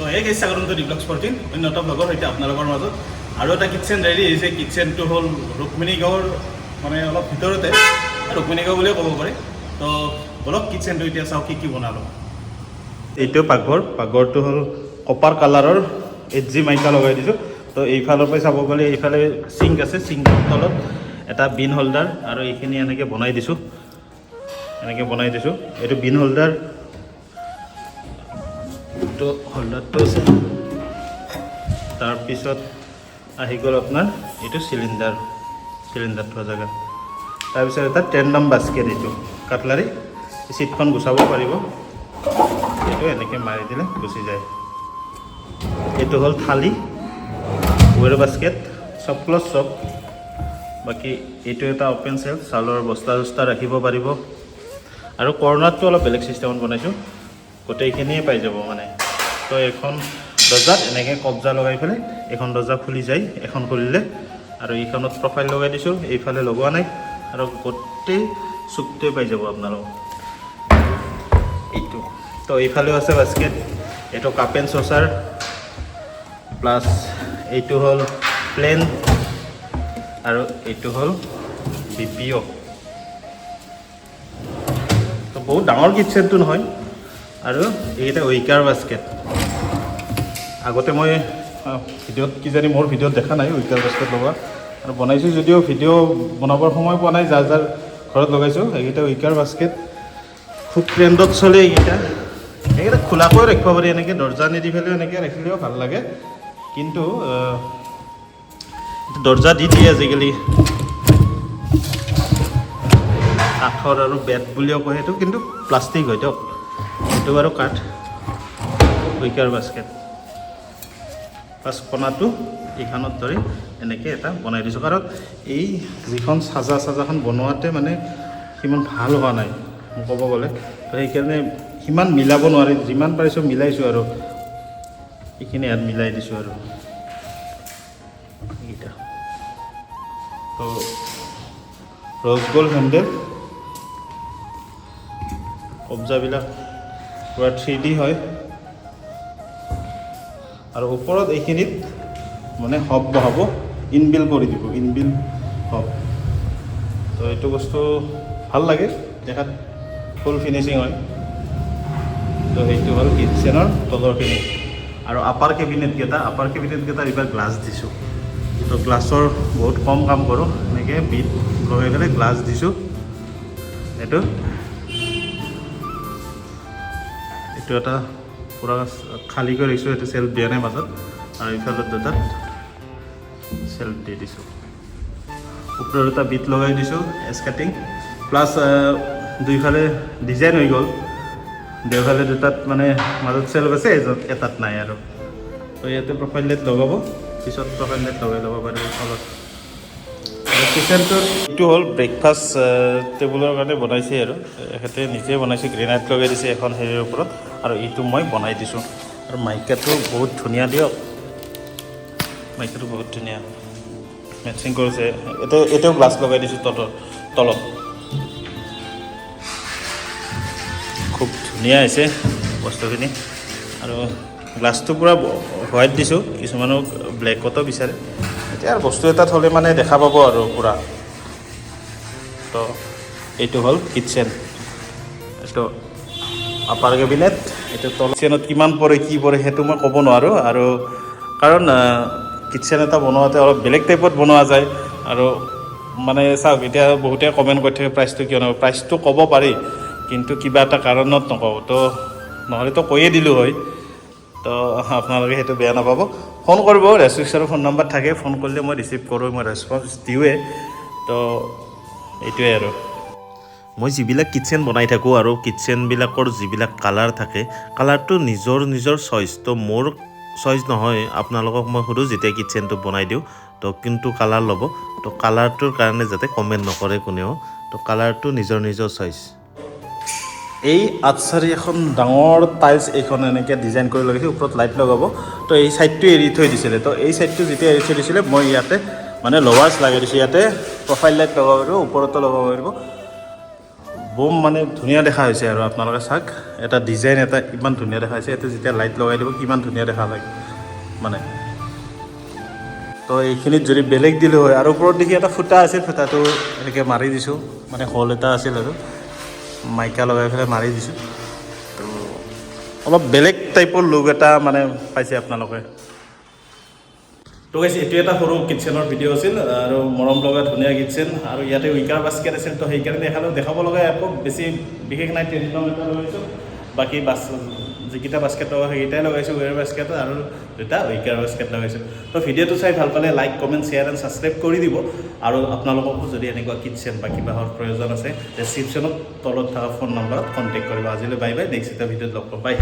তো এই গাইজ, স্বাগতম টু ডিব্লগছ 14, অন্য এটা ব্লগৰ সৈতে আপোনালোকৰ মাজত। আৰু এটা কিটচেন ৰেডি হৈছে। কিটচেনটো হ'ল ৰুক্মিণী গাঁৱৰ, মানে অলপ ভিতৰতে ৰুক্মিণী গাঁও বুলিয়ে ক'ব পাৰি। তো বলক, কিটচেনটো এতিয়া চাওঁ, কি কি বনালোঁ। এইটো পাকঘৰ। পাকঘৰটো হ'ল কপাৰ কালাৰৰ, 8G মাইকা লগাই দিছোঁ। তো এইফালৰ পৰাই চাব গ'লে এইফালে চিংক আছে, চিংকৰ তলত এটা বিন হোল্ডাৰ আৰু এইখিনি এনেকৈ বনাই দিছোঁ, এনেকৈ বনাই দিছোঁ। এইটো বিন হোল্ডাৰ, এইটো হোল্ডাৰটো আছে। তাৰপিছত আহি গ'ল আপোনাৰ এইটো চিলিণ্ডাৰ, চিলিণ্ডাৰ থোৱা জেগা। তাৰপিছত এটা টেণ্ডম বাস্কেট, এইটো কাটলাৰী, চিটখন গুচাব পাৰিব, এইটো এনেকৈ মাৰি দিলে গুচি যায়। এইটো হ'ল থালি, ৱেৰ বাস্কেট, চব ক্লজ চব। বাকী এইটো এটা অ'পেন চেল্ফ, চাউলৰ বস্তা চস্তা ৰাখিব পাৰিব। আৰু কৰ্ণাৰটো অলপ বেলেগ চিষ্টেমত বনাইছোঁ, গোটেইখিনিয়ে পাই যাব মানে। তো এখন দৰ্জাত এনেকৈ কব্জা লগাই পেলাই এখন দৰ্জা খুলি যায়, এখন খুলিলে। আৰু এইখনত প্ৰফাইল লগাই দিছোঁ, এইফালে লগোৱা নাই। আৰু গোটেই চুকটোৱে পাই যাব আপোনালোক এইটো। তো এইফালেও আছে বাস্কেট, এইটো কাপ এণ্ড চচাৰ, প্লাছ এইটো হ'ল প্লেন আৰু এইটো হ'ল বিপিঅ'। তো বহুত ডাঙৰ কিটচেনটো নহয়। আৰু এইকেইটা উইকাৰ বাস্কেট। আগতে মই ভিডিঅ'ত কিজানি মোৰ ভিডিঅ'ত দেখা নাই উইকাৰ বাস্কেট লগোৱা। আৰু বনাইছোঁ যদিও ভিডিঅ' বনাবৰ সময় পোৱা নাই, যাৰ যাৰ ঘৰত লগাইছোঁ। এইকেইটা উইকাৰ বাস্কেট খুব ট্ৰেণ্ডত চলে এইকেইটা। এইকেইটা খোলাকৈ ৰাখিব পাৰি, এনেকৈ দৰ্জা নিদি পেলাইও এনেকৈ ৰাখিলেও ভাল লাগে। কিন্তু দৰ্জা দি দিয়ে আজিকালি। কাঠৰ আৰু বেট বুলিও কয় সেইটো, কিন্তু প্লাষ্টিক হয় দিয়ক। সেইটো বাৰু কাঠ। উইকাৰ বাস্কেট প্লাছ কণাটো এইখনত ধৰি এনেকৈ এটা বনাই দিছোঁ, কাৰণ এই যিখন চাজাখন বনোৱাতে মানে সিমান ভাল হোৱা নাই মোক ক'ব গ'লে। তো সেইকাৰণে সিমান মিলাব নোৱাৰি, যিমান পাৰিছোঁ মিলাইছোঁ আৰু এইখিনি ইয়াত মিলাই দিছোঁ। আৰু এইকেইটা তো ৰ'জ গ'ল্ড হেণ্ডেল, কব্জাবিলাক পূৰা 3D হয়। আৰু ওপৰত এইখিনিত মানে হব বহাব, ইনবিল কৰি দিব, ইনবিল হব। তো এইটো বস্তু ভাল লাগে দেখাত, ফুল ফিনিচিং হয়। তো সেইটো হ'ল কিটচেনৰ তলৰখিনি। আৰু আপাৰ কেবিনেটকেইটা এইবাৰ গ্লাছ দিছোঁ। তো গ্লাছৰ বহুত কম কাম কৰোঁ, এনেকৈ বিট লগাই পেলাই গ্লাছ দিছোঁ। এইটো এটা পূৰা খালী কৰি ৰাখিছোঁ, এইটো চেল্ফ দিয়া নাই মাজত। আৰু ইফালে দুটাত চেল্ফ দি দিছোঁ। ওপৰত এটা বিট লগাই দিছোঁ, এছ কাটিং, প্লাছ দুইফালে ডিজাইন হৈ গ'ল। দেওফালে দুটাত মানে মাজত চেল্ফ আছে, এটাত নাই। আৰু তো ইয়াতে প্ৰফাইল লাইট লগাব, পিছত প্ৰফাইল লাইট লগাই ল'ব পাৰিব তলত। আৰু কিচেনটোত এইটো হ'ল ব্ৰেকফাষ্ট টেবুলৰ কাৰণে বনাইছে আৰু এখেতে নিজে বনাইছে, গ্ৰেনাইট লগাই দিছে এখন হেৰিৰ ওপৰত আৰু এইটো মই বনাই দিছোঁ। আৰু মাইকাটো বহুত ধুনীয়া দিয়ক, মাইকাটো বহুত ধুনীয়া মেটচিং কৰিছে। এতিয়াও গ্লাছ লগাই দিছোঁ তলত, খুব ধুনীয়া হৈছে বস্তুখিনি। আৰু গ্লাছটো পূৰা হোৱাইট দিছোঁ, কিছুমানক ব্লেকতো বিচাৰে। এতিয়া আৰু বস্তু এটা থ'লে মানে দেখা পাব আৰু পূৰা। তো এইটো হ'ল কিটচেন, এইটো আপাৰ কেবিনেট, এইটো তল। কিটচেনত কিমান পৰে, কি পৰে, সেইটো মই ক'ব নোৱাৰোঁ আৰু, কাৰণ কিটচেন এটা বনোৱাতে অলপ বেলেগ টাইপত বনোৱা যায়। আৰু মানে চাওক, এতিয়া বহুতে কমেণ্ট কৰি থাকে প্ৰাইচটো কিয় নহ'ব। প্ৰাইচটো ক'ব পাৰি, কিন্তু কিবা এটা কাৰণত নকওঁ। তো নহ'লেতো কৈয়ে দিলোঁ হয়। তো আপোনালোকে সেইটো বেয়া নাপাব। ফোন কৰিব, ৰেষ্ট্ৰিকশ্যনৰ ফোন নম্বৰ থাকে, ফোন কৰিলে মই ৰিচিভ কৰোঁ, মই ৰেচপঞ্চ দিওঁৱে। তো এইটোৱে আৰু। মই যিবিলাক কিটচেন বনাই থাকোঁ আৰু কিটচেনবিলাকৰ যিবিলাক কালাৰ থাকে, কালাৰটো নিজৰ নিজৰ চইচ। তো মোৰ চইচ নহয়, আপোনালোকক মই সোধোঁ যেতিয়া কিটচেনটো বনাই দিওঁ, তো কোনটো কালাৰ ল'ব। তো কালাৰটোৰ কাৰণে যাতে কমেণ্ট নকৰে কোনেও। তো কালাৰটো নিজৰ নিজৰ চইচ। এই আঠচাৰি এখন ডাঙৰ টাইলছ এইখন এনেকৈ ডিজাইন কৰি লগাইছে, ওপৰত লাইট লগাব। তো এই ছাইডটো এৰি থৈ দিছিলে। তো এই ছাইডটো যেতিয়া এৰি থৈ দিছিলে, মই ইয়াতে মানে লভাৰ্ছ লগাই দিছোঁ। ইয়াতে প্ৰফাইল লাইট লগাব পাৰিব, ওপৰতো লগাব পাৰিব। বম মানে ধুনীয়া দেখা হৈছে। আৰু আপোনালোকে চাওক, এটা ডিজাইন এটা ইমান ধুনীয়া দেখা হৈছে। ইয়াতে যেতিয়া লাইট লগাই দিব, কিমান ধুনীয়া দেখা লাগে মানে। তো এইখিনিত যদি বেলেগ দিলোঁ হয়। আৰু ওপৰত দেখি এটা ফুটা আছিল, ফুটাটো এনেকৈ মাৰি দিছোঁ। মানে হল এটা আছিল আৰু মাইকা লগাই পেলাই মাৰি দিছোঁ। তো অলপ বেলেগ টাইপৰ লুক এটা মানে পাইছে আপোনালোকে। তো গাইছ, এইটো এটা সৰু কিটচেনৰ ভিডিঅ' আছিল আৰু মৰম লগা ধুনীয়া কিটচেন। আৰু ইয়াতে উইকাৰ বাস্কেট আছিল, তো সেইকাৰণে দেখালোঁ। দেখাব লগা একো বেছি বিশেষ নাই। টেনলং এটা লগাইছোঁ, বাকী বাছ যিকেইটা বাস্কেট লগা সেইকেইটাই লগাইছোঁ, ৱেৰ বাস্কেট আৰু দুটা উইকাৰ বাস্কেট লগাইছোঁ। তো ভিডিঅ'টো চাই ভাল পালে like, comment, share and subscribe কৰি দিব। আৰু আপোনালোককো যদি এনেকুৱা কিটচেন বা কিবাহৰ প্ৰয়োজন আছে, ডেছক্ৰিপশ্যনত তলত থকা ফোন নম্বৰত কণ্টেক্ট কৰিব। আজিলৈ বাই বাই, নেক্সট এটা ভিডিঅ'ত লগ পাম, বাই।